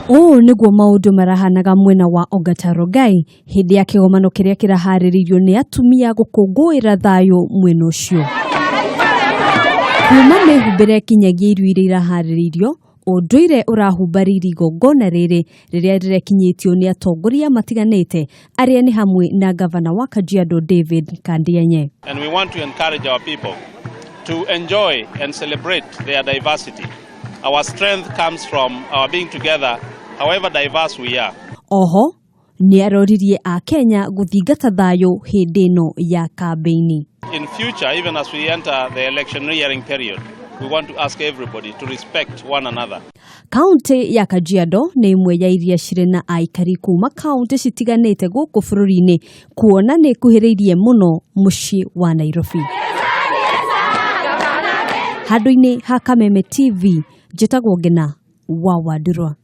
Ũũ nĩguo maũndũ marahanaga mwena wa Ongata Rongai hĩndĩ ya kĩgomano kĩrĩa kĩraharĩrĩirio nĩ atumia gũkũngũĩra thayũ mwena ũcio. Kuma mĩhumbĩre kinyagia irio iria iraharĩrĩirio, ũndũire ũrahumba riri igongona rĩrĩ rĩrĩa rĩrekinyĩtio nĩ atongoria matiganĩte arĩa nĩ hamwe na gavana wa Kajiado David Kandienye. And we want to encourage our people to enjoy and celebrate their diversity. Our strength comes from our being together, however diverse we are. Oho nĩ aroririe Akenya gũthingata thayũ hĩndĩ ĩno ya kambĩini. In future, even as we enter the electioneering period, we want to ask everybody to respect one another. Kaunti ya Kajiado nĩ ĩmwe ya iria cirĩ na aikari kuma kaunti citiganĩte gũkũ bũrũri-inĩ kuona nĩ ĩkuhĩrĩirie mũno mũciĩ wa Nairobi. Handũ-inĩ ha Kameme TV, njĩtagwo Ngena wa Wandurwa.